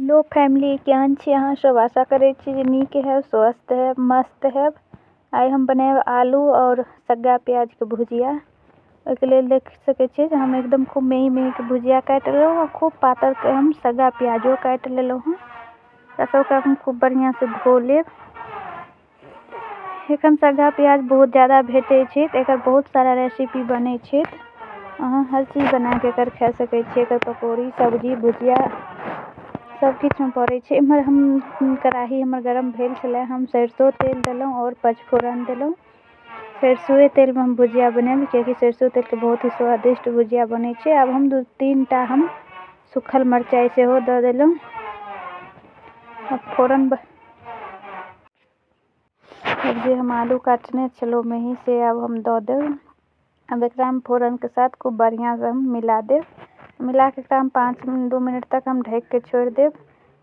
Hello family, केहन छी अहाँ सब? आशा करै छी जे नीक हैब, स्वस्थ हैब, मस्त हैब। आइ हम बनायब आलू और सग्गा प्याजके भुजिया। ओहिके लेल देख सकै छियै जे हम एकदम खूब मेही मेहीके भुजिया काटि लेलहुँ आ खूब पातरके हम सग्गा प्याजो काटि लेलहुँ हँ। एकरा सबके हम खूब बढ़िआँसँ धो लेब। एखन सग्गा प्याज बहुत ज़्यादा भेटै छै तऽ एकर बहुत सारा रेसिपी बनै छै। अहाँ हर चीज बनाके एकर खा सकै छियै। एकर पकौड़ी, सब्जी, भुजिया सब किछुमे पड़ै छै। एम्हर हम कड़ाही हमर गरम भेल छलै, हम सरिसो तेल देलहुँ आओर पचफोरन देलहुँ। सरिसोए तेलमे हम भुजिया बनायब, कियाकि सरिसो तेलके बहुत ही स्वादिष्ट भुजिया बनै छै। आब हम 2-3 टा हम सूखल मरचाइ सेहो दऽ देलहुँ। आब फोरन आब जे हम आलू काटने छलहुँ मेही, से आब हम दऽ देब। आब एकरामे फोरनके साथ खूब बढ़िआँसँ हम मिला देब। मिलाके एकरा हम 5-2 मिनट तक हम ढकिके छोड़ि देब,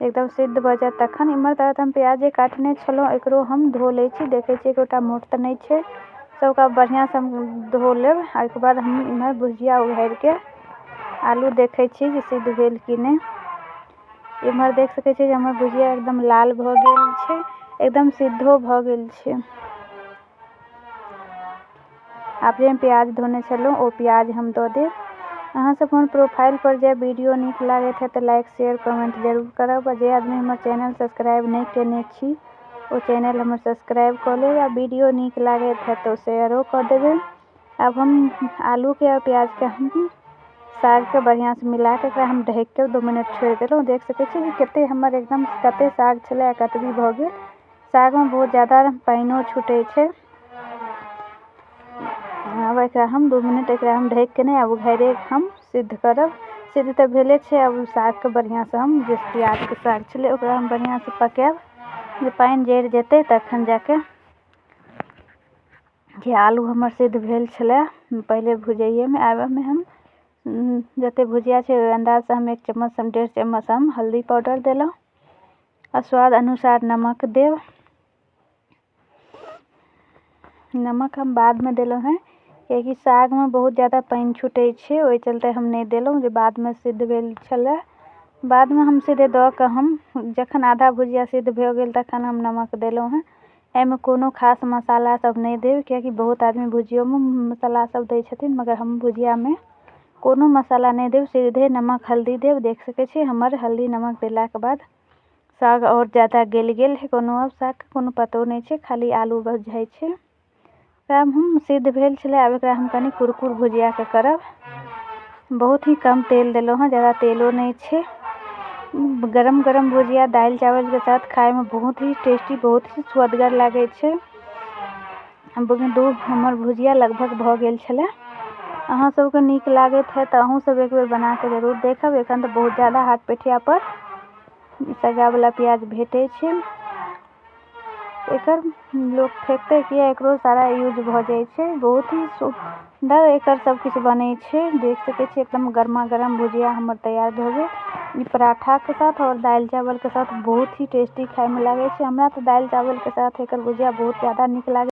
एकदम सिद्ध भऽ जायत तखन। एम्हर तऽ हम प्याजे काटने छलहुँ, एकरो हम धो लै छी। देखै छी एकोटा मोट तऽ नहि छै, सबके बढ़िआँसँ हम धो लेब। आ ओहिके बाद हम एम्हर भुजिया उघारिके आलू देखै छी जे सिद्ध भेल कि नहि। एम्हर देख सकै छी जे हमर भुजिया एकदम लाल भऽ गेल छै, एकदम सिद्धो भऽ गेल छै। आब जे हम प्याज धोने छलहुँ ओ प्याज हम दऽ देब। अहाँ सब हमर प्रोफाइल पर जाय वीडियो नीक लागैत है तऽ लाइक, शेयर, कमेंट जरूर करब। आ जे आदमी हमर चैनल सब्सक्राइब नहि केने छी ओ चैनल हमर सब्सक्राइब कऽ लेब। आ वीडियो नीक लागैत है तऽ शेयरो कऽ देबै। आब हम आलूके आओर प्याजके हम सागके बढ़िआँसँ मिलाके एकरा हम ढकिके 2 मिनट छोड़ि देलहुँ। देख सकै छी जे कते हमर एकदम कते साग छलै आ कतबी भऽ गेल। सागमे बहुत ज़्यादा पानिओ छूटै छै। आब एकरा हम 2 मिनट एकरा हम ढकिके नहि, आब उघाइरे हम सिद्ध करब। सिद्ध तऽ भेले छै। आब सागके बढ़िआँसँ हम जे प्याजके साग छलै ओकरा हम बढ़िआँसँ पकायब, जे पानि जरि जेतै तखन जाके जे आलू हमर सिद्ध भेल छलै पहिले भुजैएमे। आब एहिमे हम जतेक भुजिया छै ओहि अन्दाजसँ हम 1 चम्मच, हम 1.5 चम्मच हम हल्दी पाउडर देलहुँ आ स्वाद अनुसार नमक देब। नमक हम बादमे देलहुँ हँ, कियाकि सागमे बहुत ज़्यादा पानि छूटै छै, ओहि चलते हम नहि देलहुँ जे बादमे सिद्ध भेल छलै। बादमे हम सीधे दऽ कऽ हम जखन आधा भुजिया सिद्ध भऽ गेल तखन हम नमक देलहुँ हँ। एहिमे कोनो खास मसाला सब नहि देब, कियाकि बहुत आदमी भुजियोमे मसाला सब दै छथिन, मगर हम भुजियामे कोनो मसाला नहि देब, सीधे नमक हल्दी देब। देख सकै छी हमर हल्दी नमक देलाके बाद साग आओर ज़्यादा गलि गेल है। कोनो आब सागके कोनो पतो नहि छै, खाली आलू बुझाइ छै। एकरा हम सिद्ध भेल छलै। आब एकरा हम कनि कुरकुर भुजियाके करब। बहुत ही कम तेल देलहुँ हँ, ज़्यादा तेलो नहि छै। गरम गरम भुजिया दालि चावलके साथ खाइमे बहुत ही टेस्टी, बहुत ही स्वदगर लागै छै। हमर भुजिया लगभग भऽ गेल छलै। अहाँ सबके नीक लागैत है तऽ अहूँ सब एक बेर बनाके जरूर देखब। एखन तऽ बहुत ज़्यादा हाट पेठिया पर सग्गावला प्याज भेटै छै। एकर लोक फेकतै किया, एकरो सारा यूज भऽ जाइ छै। बहुत ही सुन्दर एकर सब किछु बनै छै। देख सकै छी एकदम गर्मा गर्म भुजिया हमर तैयार भऽ गेल। ई पराठाके साथ आओर दालि चावलके साथ बहुत ही टेस्टी खाइमे लागै छै। हमरा तऽ दालि चावलके साथ एकर भुजिया बहुत ज़्यादा नीक लागै।